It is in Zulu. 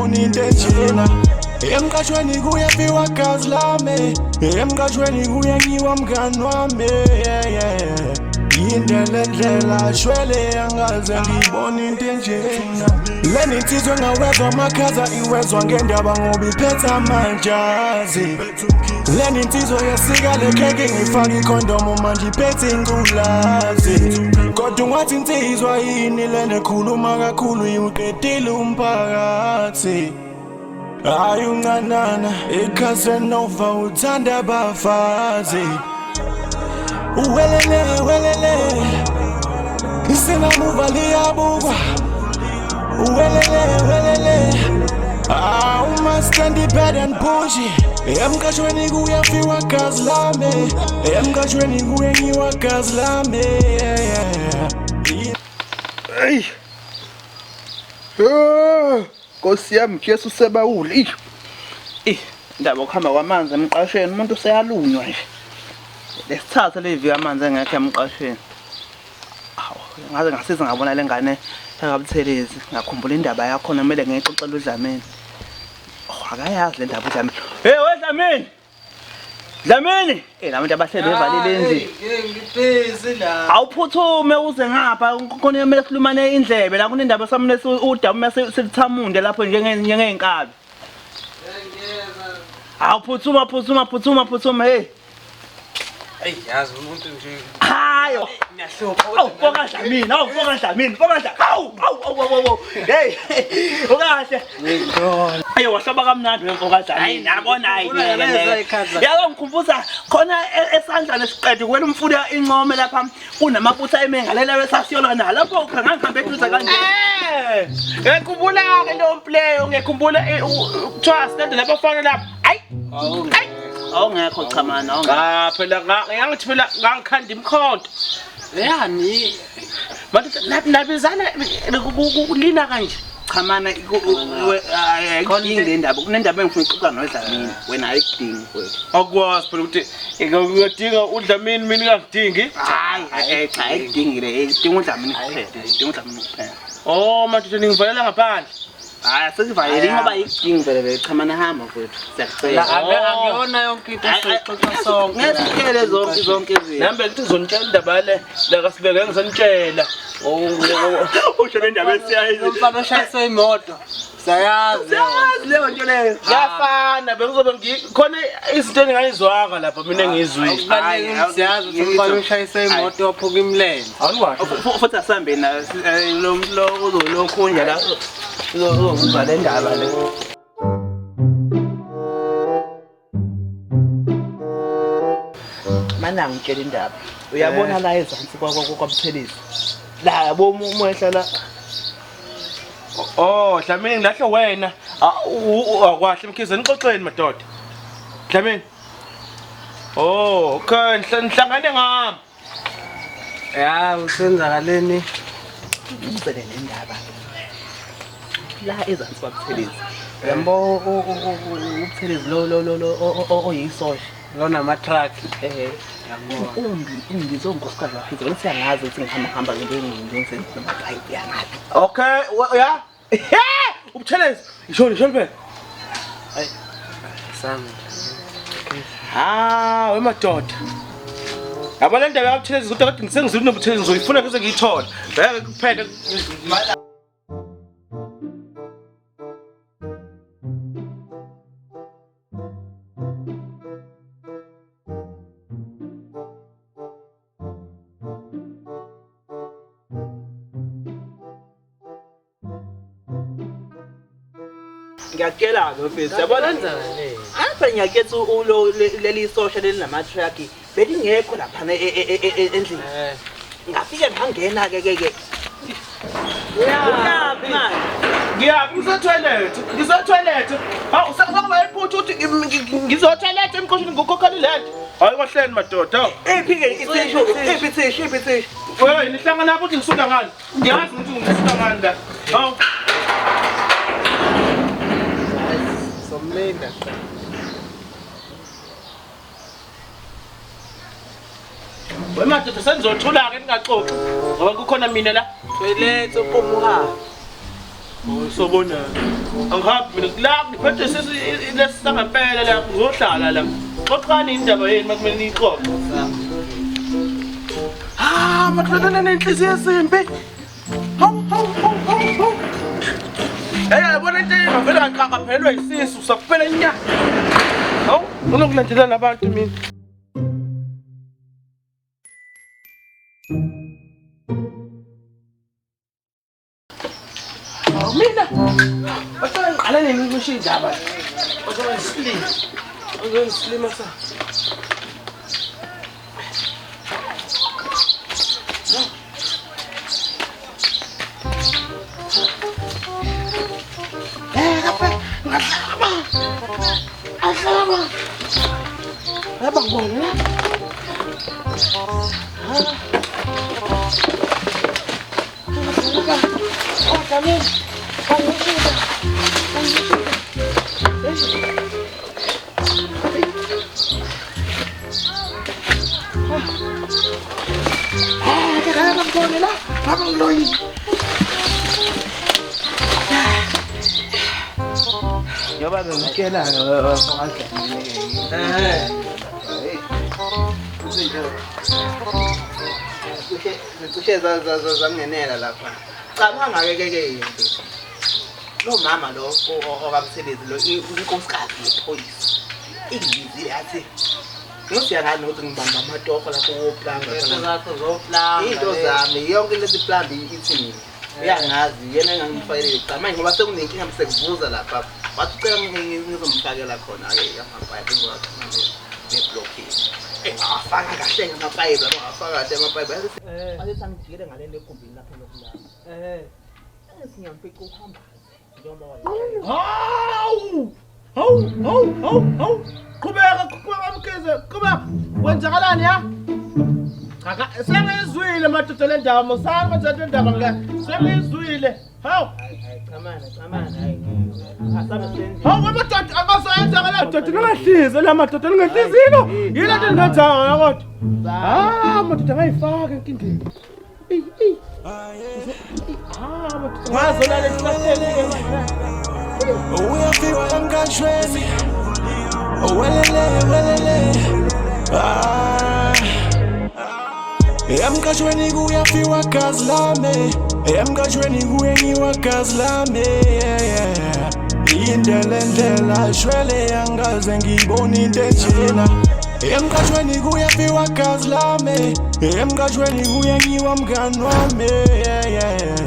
ngiyibona into enjena. Emqashweni kuyafiwa gazi lami, emqashweni kuyanyiwa mngani wami, yeah, yeah. Yinde le ndlela shwele angaze ngiyibona into enjena. Lena insizwa engawezwa amakhaza iwezwa ngendaba ngoba iphethe amajazi. Lena insizwa yesika le khekhe ngifaka ikhondomu manje iphethe ingculazi. Kodwa ungathi insizwa yini lena ekhuluma kakhulu iwuqedile umphakathi. Hayi uncanana iCasanova uthanda abafazi. Uwelele welele isingamuva liyabukwa. Uwelele welele Ah, umaskandi bad and bougie. Emqashweni kuyafiwa gazi lami, emqashweni kuyenyiwa gazi lami, yeah, yeah. Hey. Oh, Nkosi yami Jesu sebawule. Ih. Ih, indaba yokuhamba kwamanzi emqashweni umuntu useyalunywa nje. Lesithatha leviki amanzi engekho emqashweni. Awu, ngaze ngasiza ngabona le ngane yakaButhelezi, ngakhumbula indaba yakhona kumele ngiyixoxele uDlamini. Oh, akayazi le ndaba uDlamini. Hey, we Dlamini! Dlamini! Eh, labantu abahleli bevalile endlini. Ngibhizi la. Awuphuthume uze ngapha khona kumele silumane indlebe la kunendaba samune udaba uma silithamunde lapho njengey'nkabi. Awuphuthuma phuthuma phuthuma phuthuma hey. Eyi yazi umuntu nje. Hayo. Ngiyahlupha. Awu foka Dlamini, awu foka Dlamini, foka Dlamini. Awu awu awu awu awu. Hey. Ukahle. Ayo wahlaba kamnandi wemfoka Dlamini. Yabona hayi Ngifuna ngeke leza ngeke. ikhathi zakhe. Yabo ngikhumbuza khona esandlane siqede kwena umfula income lapha kunamabutha emengalela wesasiyolwa nalo. Lapho ngangihambe eduze kanje. Eh, ngiyakhumbula-ke leyo player, ngiyakhumbula kuthiwa silandela abafana lapha. Ayi, ayi. Awungekho cha mana, awungekho. Cha phela ngangithi phela ngangikhanda imikhonto. Yani manje nabizana lina kanje. Cha mana ayikudingi le ndaba. Kunendaba engifuna ukuxoxa noDlamini. Wena ayikudingi mfowethu. Akwazi phela ukuthi uyadinga uDlamini mina ngingakudingi. Hayi, cha ayikudingi le, idinga uDlamini kuphela, idinga uDlamini kuphela. Oh madoda ningivalela ngaphandle. Hayi sesivalele ngoba ayikudingi vele vele. Cha mana hamba mfowethu. Siyakucela. Akuyona yonke into esixoxa sonke. Ngeke sitshele zonke zonke izinto. Nami bengithi ngizonitshela indaba le la kasibeke ngizonitshela. Usho le ndaba esiyayizi. Lo mfana oshayiswe imoto. Siyayazi. Siyazi leyo nto leyo. Kuyafana bengizobe khona izinto engingayizwanga lapha mina engiyizwile. Kubalulekile siyazi ukuthi umfana oshayiswe imoto waphuka imilenze. Futhi asihambe nayo lo lo uzolokhunja la uzozwa le ndaba le. Mana ngitshela indaba. Uyabona la ezansi kwaButhelezi. La yabo umehla la. Oh Dlamini ngilahle wena. Akwahle Mkhize nixoxeni madoda. Dlamini. Oh okay nihlangane ngami. Ya usenzakaleni? Ngizele nendaba. La ezansi kwaButhelezi. Uyambo uButhelezi lo lo lo lo oyisosha. Lona ama truck. Eh. Umbi umbi zonkosikazi wakhe izolo siyangazi ukuthi ngihamba hamba ngento engiyenzeni noma pipe yangaphi. Okay ya. Ubuthelezi. Ishoni ishoni phela. Sami. Ah, we madoda. Yabo le ndaba yaButhelezi kodwa kade ngisengizwile noButhelezi ngizoyifuna ngize ngiyithole. Ngeke kuphele. Ngiyakutshela-ke mfethu, yabona apha ngiyaketha leli sosha leli nama-truck belingekho laphana endlini. Ngafike ngangena-ke ke ke. Uyaphi manje? Ngiyaphi ngisotoilet. Ngisotoilet. Hawu sekuba iphutha ukuthi ngizotoilet emqoshini ngikhokhela ilento. Hayi kwahleni madoda. Iphi-ke ithishu? Iphi ithishu? Iphi ithishu? Wey nihlangana lapho ukuthi ngisuka ngani? Ngiyazi ukuthi ngisuka ngani la. Hawu. Somlinda. We madoda senizothula-ke ningaxoxi ngoba kukhona mina la. Toilet uphume uhambe. Sobonana. Angihambi mina la ngiphethe isisu lesi sangempela la ngizohlala la. Xoxani indaba yenu makumele niyixoxe. Ah, madoda nenhliziyo esimbi. Hawu hawu hawu hawu hawu. Hey, yabona into engavele ngaqhaqaphelwa isisu sakuphela inyanga. Hawu, unokulandelana abantu mina. Hawu mina. Bathola ngiqale nini ukusho indaba. Bathola ngisilima. Bathola ngisilima sa. Ngahlaba. Ahlaba. Yaba ngibona la. Oh, Dlamini. Angishida. Angishida. Ah, ke kana ngibone la. Baba ngiloyile. Njengoba bengikutshela-ke Eh. Cishe zangenela lapha. Cabanga-ke ke ke lo mama lo okamsebenzi lo inkosikazi yephoyisa ingibizile yathi ngiyangani ukuthi ngibamba amatoho lapho woplanga into zami yonke lesi plumb ithi mina uyangazi yena engangimfakele cha manje ngoba sekunenkinga sekuvuza lapha wathi ucela ngizomfakela khona-ke amapayipi ngizowaxhuma neblockade. Ngawafaka kahle amapayipi ngawafaka kahle amapayipi asethi angijikele ngale nto egumbini lapho lokulala. Singiyamfica uhamba njengoba Hawu! Hawu, hawu, hawu, hawu. Qhubeka, qhubeka Mkhize, qhubeka. Kwenzakalani ya? Cha, sengizwile madoda le ndaba, musani kwenza le ndaba ngeke. Sengizwile. Hawu. Hayi chamana chamana hayi asabe senze. Hawu madoda akazoyenzakala madoda ningahlize la madoda ningahlizilo. Yini lento ningenzayo kodwa? Ah, madoda ngayifaka enkingeni. Ey, ey. Ah, madoda ngazolala esihlahleni ke manje. Uyafiwa emqashweni. Welele welele. Ah. Emqashweni kuyafiwa gazi lami. Emqashweni kuyenyiwa gazi lami. Yeah. Indlela endlela shwele angaze ngibone into enjena. Emqashweni kuyafiwa gazi lami. Emqashweni kuyenyiwa mngani wami. Yeah.